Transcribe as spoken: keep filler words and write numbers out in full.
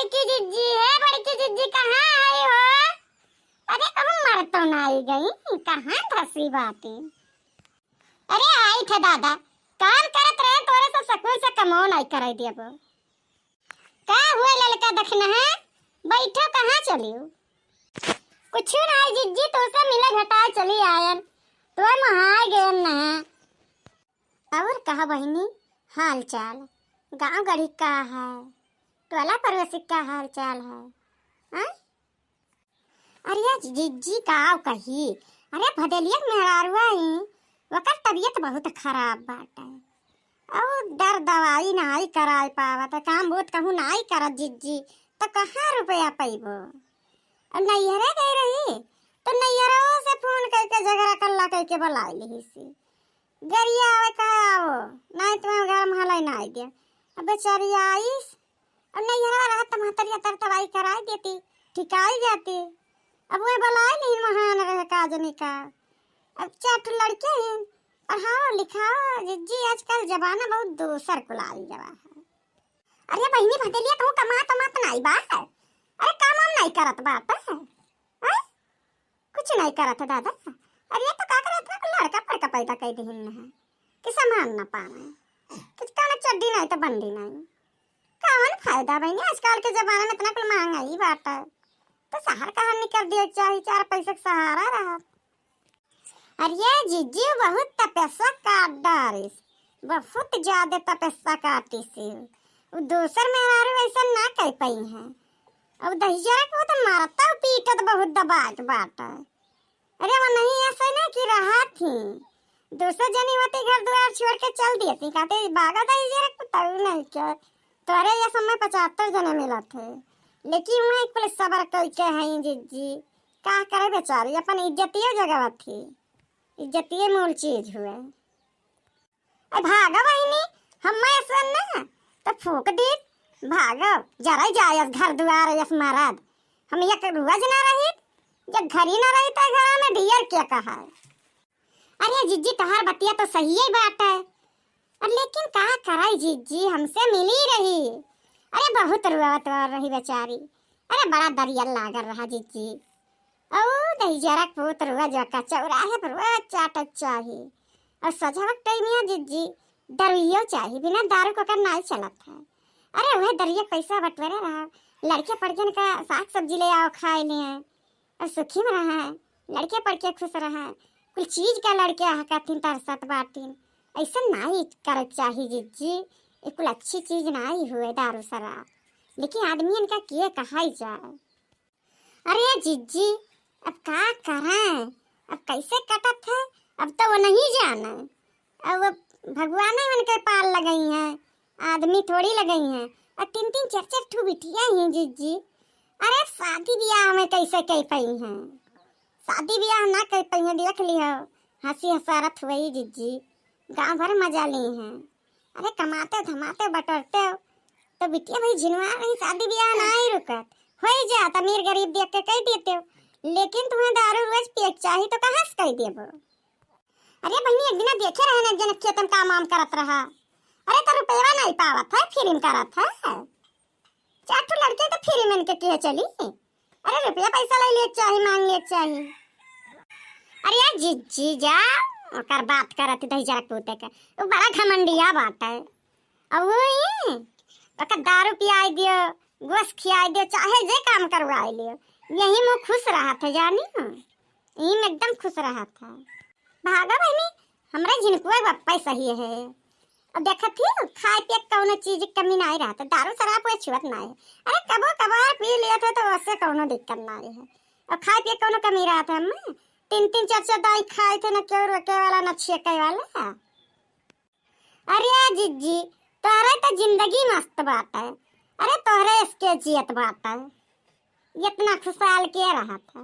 बड़की जिज्जी, हे बड़की जिज्जी, कहाँ है हो? अरे, कहूँ मर तो नाई गई, कहाँ धसी बाटी? अरे, आई थे दादा, काम करत रहे, तोरे से सकून से कमो नाई करे देबो। का हुआ ललका दखिनहा, बैठो, कहाँ चलियो? कुछ नाई जिज्जी, तोसे मिले घटाए चली आयन, तो मोहाय गयन न। और कहा बहिनी, हाल चाल, गाँव गढ़ी का है, टोला पड़ोसी का हाल चाल है, हाँ? अरे जिज्जी का कही, अरे भदेलिया के मेहरारुआ ही, ओकर तबीयत बहुत खराब बाटे। और दर दवाई नाई कराई पावत, काम बहुत कहूँ नाई करत जिज्जी, तो कहाँ रुपया पइबो? और नैहरे गई रही, तो नैहरो से फोन करके झगड़ा करला करके बुलाई लिही सी। गरिया आवे कहे आवो, नाई तुम्हें घर में हलाई नाई दे। अब बेचारी आईस, अब नैहरवा रहत त महतरिया तर तबाई कराई देती, ठिकाई जाती। अब वह बुलाई नहीं महान रहे का जनी का। अब चार ठो लड़के हैं, पढ़ाओ लिखाओ जिज्जी, आजकल जमाना बहुत दूसर कुल आई गवा है। अरे बहिनी भदेलिया कहूँ कमात उमात नाई बा? अरे काम वाम नाई करत बाटे? हैं? कुछ नाई करत है दादा। अरे ये तो का करत है, लड़का पड़का पैदा कर दिहिन है कि सामान ना पावे, कि कौन चड्डी नाई तो बंडी नाई। कौन फायदा बहिनी, आजकल के जमाना में इतना कुल महंगाई बाटे, तो शहर कहाँ निकल दिए चाही, चार पैसे के सहारा रहा। अरे जिज्जी बहुत तपस्या काट डारिस, बहुत ज्यादा तपस्या काटिस। उ दूसर मेहरारू ऐसा ना कह पाई है। अब दहिजरा को तो मारता पीटत बहुत दबात बाटे। अरे वो नहीं ऐसे ना कि रहा थी, दूसर जनी होती घर द्वार छोड़ के चल दिए थी, कहते बागा दहिजरा को तब नहीं क्या, तोरे ये समय पचहत्तर जने मिलत है, लेकिन वहाँ एक पुलिस सबर करके है जिज्जी, का करे बेचारी, अपन इज्जतियो जगह थी, इज्जतिये मूल चीज हुए। ए भागो बहिनी, हम ऐसन ना तो फूक दी, भागो, जरा जायस घर दुआर यस मरद, हम एक रोज ना रहित, एक घड़ी ना रहित घर में डियर के कहा। अरे जिज्जी तोहार बतिया तो सही ही बाटे, और लेकिन का कराई जिज्जी, हमसे मिली रही। अरे बहुत रोवत रही बेचारी, अरे बड़ा दरिया लागल रहा जिज्जी। औ दहिजरा के पूत रोज ओका चौराहे पर रोज चाटत चाही। और सझवा के टाइमिया जिज्जी दरुइयो चाही, बिना दारू के ओकर नाई चलत है। अरे वह दरिया के पैसा बटोरे रहा, लड़के पड़के का साग सब्जी ले आओ खाए ले। और सुखी में रहा, लड़के पड़के खुश रहा। कुल चीज का लड़के हकथिन तरसत बाटिन, ऐसा नाई करे चाही जिज्जी। ये कुल अच्छी चीज नाई हुए दारू शराब, लेकिन आदमियन का किए कहाई जाए। अरे जिज्जी, अब का करें, अब कैसे कटत है, अब तो वो नहीं जाने, अब वो भगवान ही उनके पार लगई हैं, आदमी थोड़ी लगई हैं। और तीन तीन चार चार ठू बिटिया ही जिज्जी, अरे शादी ब्याह में कैसे कह पाई हैं, शादी ब्याह ना कह पाई हैं, देख लियो हंसी हंसारत हुई जिज्जी, गांव भर मजा ली हैं। अरे कमाते धमाते बटोरते हो तो बिटिया भाई झिनवा रही, शादी ब्याह ना ही रुकत, हो ही जात, अमीर गरीब देख के कह देते हो, लेकिन तुम्हें दारू रोज पिए के चाही तो कहाँ से कह देबो? अरे बहिनी, एक दिना देखे रहे ना, एक जने खेत में काम वाम करत रहा। अरे तो रुपया नहीं पावत है, फ्री में करत है। चार ठो लड़के तो फ्री में इनके किए चली। अरे रुपया पैसा ले लिए चाही, मांग लिए चाही। अरे यार जिज्जी जा, ओकर बात करत दहिजरा के पूते के, वो बड़ा घमंडिया बाटे। और वो ही ओकर दारू पियाई दियो, गोस खियाई दियो, चाहे जे काम करवाई लियो, यही में खुश रहत है जानी। ई में एकदम खुश रहत है। भागा बहिनी, हमरे झिनकुआ के बप्पा ही सही है। अब देखत ही खाए पिए के कौनो चीज के कमी नाई रहत है, दारू शराब कोई छुअत नाई है। अरे कबो कभार पी लेत है तो उससे कौनो दिक्कत नाई है। और खाए पिए के कौनो कमी रहत है, हम तीन तीन चार चार दाई खाए थे, न केहू रोके वाला न छेके वाला। अरे जिज्जी, तोहरे तो जिंदगी मस्त बाटे। अरे तोहरे इसके जियत बाटे, इतना खुशहाल के रहत है।